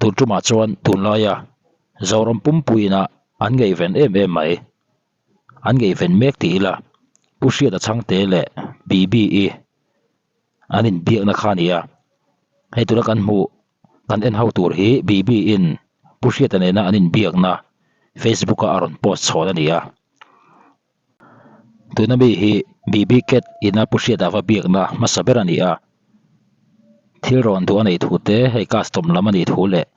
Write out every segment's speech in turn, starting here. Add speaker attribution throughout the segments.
Speaker 1: Tun tumah chuan tunlaia Zoram pumpuiina an ngaihven em em mai. An ngaihven mek ti ila Pu Hriata Chhangte leh BBE an inbiakna kha a ni a. Hei tuna kan hmuh kan en ho tur hi BB in Pu Hriata nena an inbiakna Facebook a a rawn post chhawn a ni a. Tuna mi hi BB Cat ina Pu Hriata va biakna hmasa ber a ni a. Thil rawn duh a neih thu te hei custom lam a nih thu leh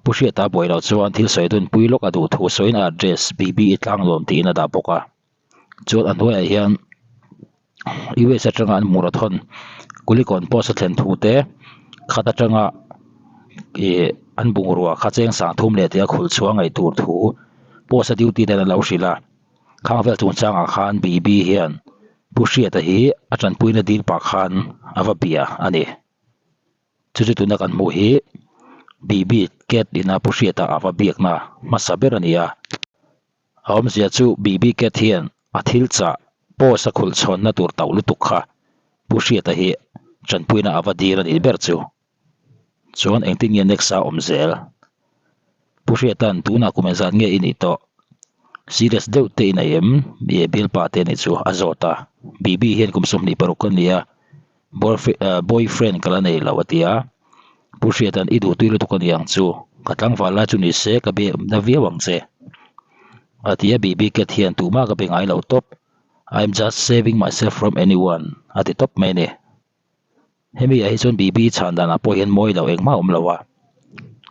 Speaker 1: Pu Hriata buai loh chuan thil sawi dun pui lawk a duh thu sawiin a address BB i tlanglawn tiin a dah bawk a. Chuan a hnuaiah hian US atanga an hmuh rawthawn Kulikawn post a thlen thu te khat atanga ih an bungrua kha cheng sang thum leh tih a khulh chhuah ngaih tur thu post a duty ten an lo hrilh a khang vel chungchangah khan BB hian Pu Hriata hi a tanpuina dil pah khan a va bia a ni. Chu chu tuna kan hmuh hi BB cat ina Pu Hriata a va biakna hmasa ber a ni a. A awmzia chu BB Cat hian a thil chah post a khulh chhawnna tur tauh lutuk kha Pu Hriata hi tanpuina a va dil a nih ber chu. Chuan engtin nge next a awm zel? Pu Hriata'n tunah kum engzat nge i nih tawh? Serious deuh te i nei em? I bialpa te nih chu a zawt a. BB hian kum 26 ka ni a, boyfriend ka la nei lo a ti a. Pu Hriata'n i duhtui lutuk a ni ang chu, ka tlangval lai chu ni se ka be na viau ang che a ti a, BB Cat hian tumah ka be ngai lo tawp, I'm just saving myself from anyone a ti tawp mai a ni. Hemi ah hi chuan BB chhan danah pawh hian mawi lo engmah a awm lo a,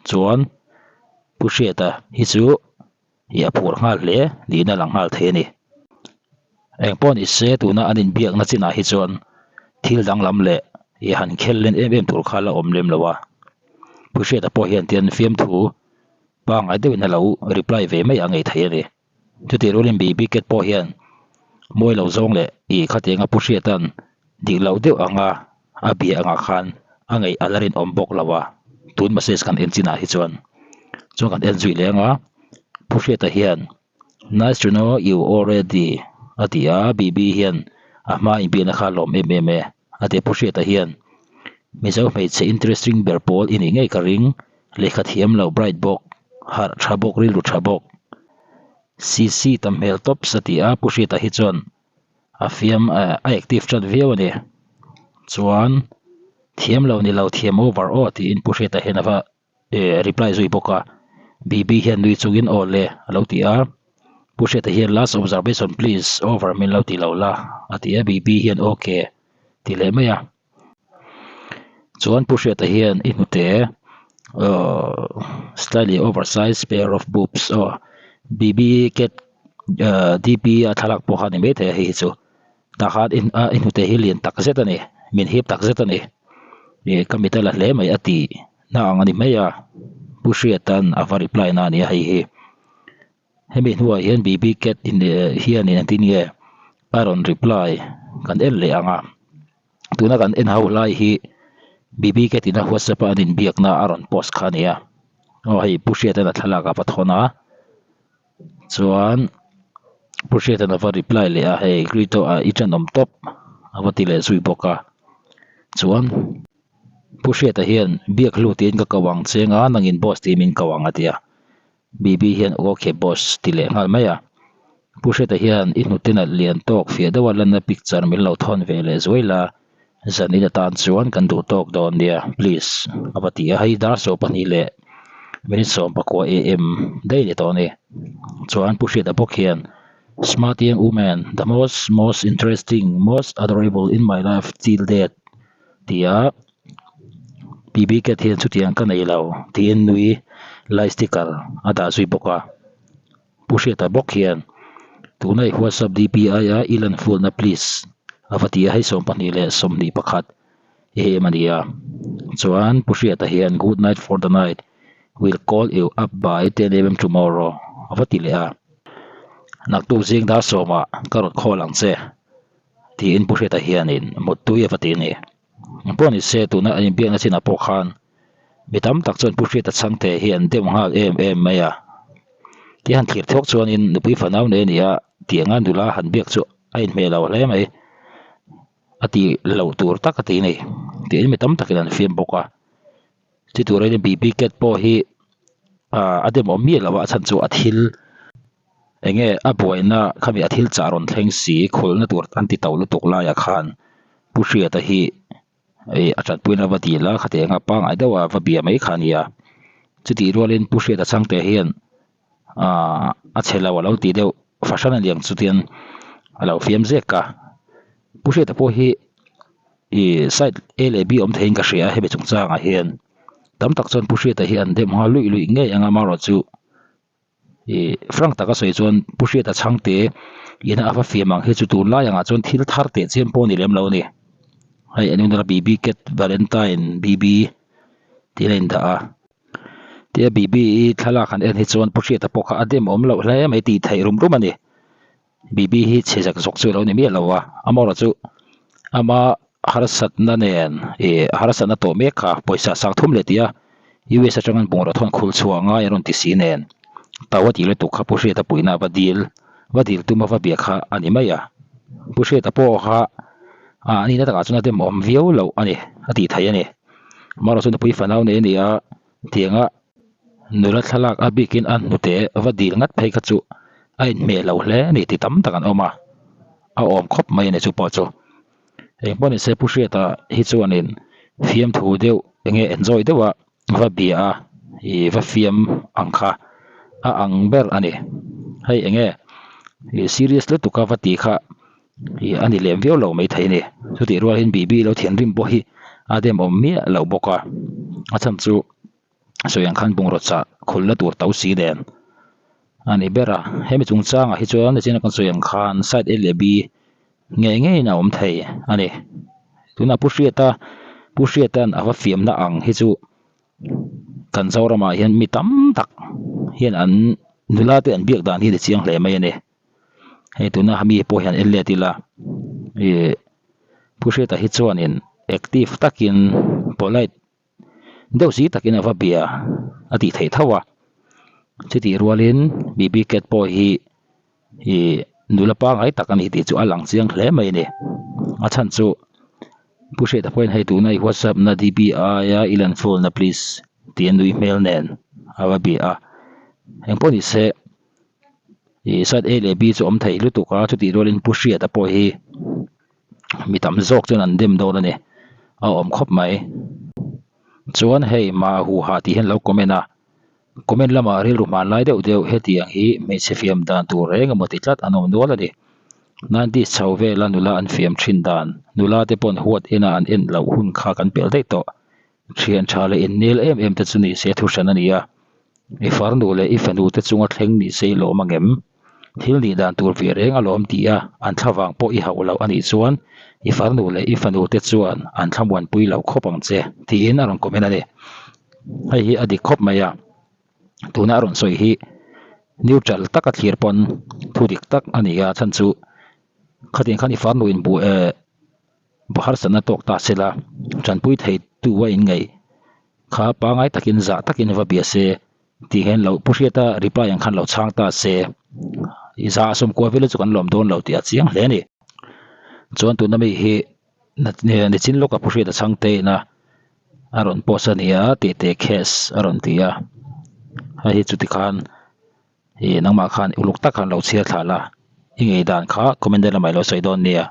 Speaker 1: chuan Pu Hriata hi chu ih a phur nghal hle niin a lang nghal thei a ni. Eng pawh ni se tuna an inbiakna chinah hi chuan thil danglam leh ih han khel len em em tur kha la awm lem lo a. Pu Hriata pawh hian tian fiamthu pangngai deuhin a lo reply ve mai ang ei thei a ni. Chutih rualin Bibi Cat pawh hian mawi lo zawng leh ih khatianga Pu Hriata'n dik loh deuh anga a bia angah khan a ngaih a la rinawm bawk lo a, tun message kan en chinah hi chuan chuan kan en zui leng a, Pu Hriata hian Nice to know you already a ti a, Bibi hian a hma inbiakna kha a lawm em em e a ti a, Pu Hriata hian Mizo hmeichhe interesting ber pawl i nih ngei ka ring, lehkha thiam lo bright bawk, harh tha bawk, rilru tha bawk. CC tam hmel tawps a ti a, Pu Hriata hi chuan a fiam a active ṭat viau a ni. Chuan thiam lo ni lo thiam over aw tiin Pu Hriata hian a va reply zui bawk a. BB hian nui chungin aw le a lo ti a. Pu Hriata hian last observation please over min lo ti lo la a ti a, BB hian okay ti leh mai a. Chuan Pu Hriata hian i hnute aww slightly oversize pair of boobs aw BB cat ahh DP a thlalak pawh kha a ni maithei a hei hi chu tah khan i hnute hi lian tak zet a ni min hip tak zet a ni ih ka mit a la hle mai a tih na ang a ni mai a Pu Hriata'n a va reply na a ni a hei hi. Hemi hnuah hian BB cat in hianin engtin nge a rawn reply kan en leh ang a, tuna kan en ho lai hi BB cat ina whatsapp a an inbiakna a rawn post kha a ni a, aw hei Pu Hriata'n a thlalak a va thawn a, chuan Pu Hriata'n a va reply leh a hei Grito ah i ṭanawm tawp a va ti leh zui bawk a, chuan Pu Hriata hian biak hlu tiin ka ko ang che nga nangin boss tiin min ko ang a ti a. BB hian ok boss ti leh nghal mai a. Pu Hriata hian i hnute nalh lian tawk fiah deuha lanna picture min lo thawn ve leh zuai la, zan in atan chuan kan duh tawk dawn nia please a va ti a, hei dar 12 leh minute 14 am daih ni tawh a ni. Chuan Pu Hriata bawk hian smart young woman, the most most interesting, most adorable in my life till date ti a. BB cat hian chutiang ka nei lo tiin nui lai sticker a dah zui bawk a Pu Hriata bawk hian tuna i whatsapp DPI a i lan full na please a va ti a hei 22:21 em a ni a chuan Pu Hriata hian good night for the night will call you up by 10am tomorrow a va ti leh a naktuk zing dar sawmah ka rawn call ang che tiin Pu Hriata hianin muttui a va ti a ni. Pawh ni se tuna an inbiakna chinah pawh khan mi tam tak chuan Pu Hriata Chhangte hi an deuh nghal em em mai a. Ti han thlir thawk chuanin nupui fanau nei a ni a tih anga nula han biak chu a inhmeh lo hle mai a tih loh tur tak a ti a ni tiin mi tam takin an fiam bawk a. Chi tur aiin BB cat pawh hi ah a demawm miah lo a, a chhan chu a thil eng nge a buaina khami a thil chah rawn thleng si khulna tur an ti to lutuk laiah khan Pu Hriata hi ih a tanpuina va dil a khatiang a pangngai deuh a va bia mai kha a ni a. Chutih rualin Pu Hriata changte hian ah a chhe lo a lo tih deuh fahran a niang chutiang a lo fiam zek a. Pu Hriata pawh hi ih side A leh B awm theiin ka hria a hemi chungchangah hian tam tak chuan Pu Hriata hi an dem nghal luih luih ngei ang a amaherawhchu ih frank taka sawi chuan Pu Hriata chhangte ina a va fiam ang hi chu tunlai angah chuan thil thar teh chiam pawh a ni lem lo a ni. Hei an inah BB cat valentine BB tih a indah a. Tia BB i thlalak han en hi chuan Pu Hriata pawh kha a dem awm loh hle mai tih theih rum rum a ni. BB hi chhe zak zawk chu a lo ni miah lo a, amaherawh chu ama harsatna nen ih harsatna tawh mek kha pawisa sang thum leh tia US atangin bungraw thawn khul chhuah ngai a rawn ti si nen to a tih lutuk kha Pu Hriata puihna va dil va dil tum a va bia kha a ni mai a. Pu Hriata pawh kha a nihna takah chuan a demawm viau loh a ni a tih theih a ni. Amaherawhchu nupui fanau nei a ni a, tianga nula thlalak a bikin a hnute va dil ngat phei kha chu a inhmeh lo hle a ni ti tam tak an awm a, a awm khawp mai a ni chu pawh chu. Engpawh ni se Pu Hriata hi chuanin fiamthu deuh enge enjoy deuha va bia a ih va fiam ang kha a ang ber a ni. Hei enge ih serious lutuk a va tih kha ih a ni lem viau lo maithei a ni. Chutih rualin BB lo thianrim pawh hi a demawm miah loh bawk a, a chhan chu sawi ang khan bungraw chah khulna tur to si nen a ni ber a. Hemi chungchangah hi chuan nichina kan sawi ang khan side A leh B ngei ngeiin a awm thei a ni. Tunah Pu Hriata Pu Hriata'n a va fiamna ang hi chu kan Zoramah hian mi tam tak hian an nula te an biak dan hi a ni chiang hle mai a ni. Hei tuna mi pawh hian en let ila ih Pu Hriata hi chuanin active takin polite deuh si takin a va bia a tih theih tho a, chutih rualin BB cat pawh hi ih nula pangngai tak a ni tih chu a lang chiang hle mai a ni. A chhan chu Pu Hriata pawhin hei tuna i whatsapp na DP aia i lan full na please tih a nui hmel nen a va bia a, engpawh ni se ih side A leh B chu awm thei lutuk a, chutih rualin Pu Hriata pawh hi. Mi tam zawk chuan an dem dawn a ni, a awm khawp mai. Chuan hei mah huha tih hian lo comment a, comment lamah rilru hmanlai deuh deuh hetiang hi hmeichhe fiam dan tur reng emaw ti tlat an awm nual a ni. Nineties chho vela nula an fiam thin dan, nula te pawn huat ena an en loh hun kha kan pelh daih tawh. Thian tha leh innel em em te chu ni se thu hran a ni a, i farnu leh i fanu te chunga thleng ni se i lawm angem? Thil nih dan tur ve reng alawm ti a, an thlavang pawh i hauh loh a nih chuan i farnu leh i fanu te chuan an thlamuanpui lo khawp ang che tiin a rawn comment a ni. Hei hi a dik khawp mai a, tuna a rawn sawi hi neutral taka thlir pawn thu dik tak a ni a, chhan chu khatiang khan i farnu in buh eh harsatna tawk ta se la, tanpui thei tu a inngaih kha pangngai takin zah takin va bia se. Tih hian lo Pu Hriata reply ang khan lo chhang ta se, i za a sawmkua vel chu kan lawm dawn lo tih a chiang hle a ni. Chuan tuna mi hi nichin lawka Pu Hriata chhang te ina a rawn post a ni a, tih te case a rawn ti a, hei hi chuti khan ih nangmah khan uluk tak khan lo chhiar thla la, i ngei dan kha comment lamah i lo sawi dawn nia.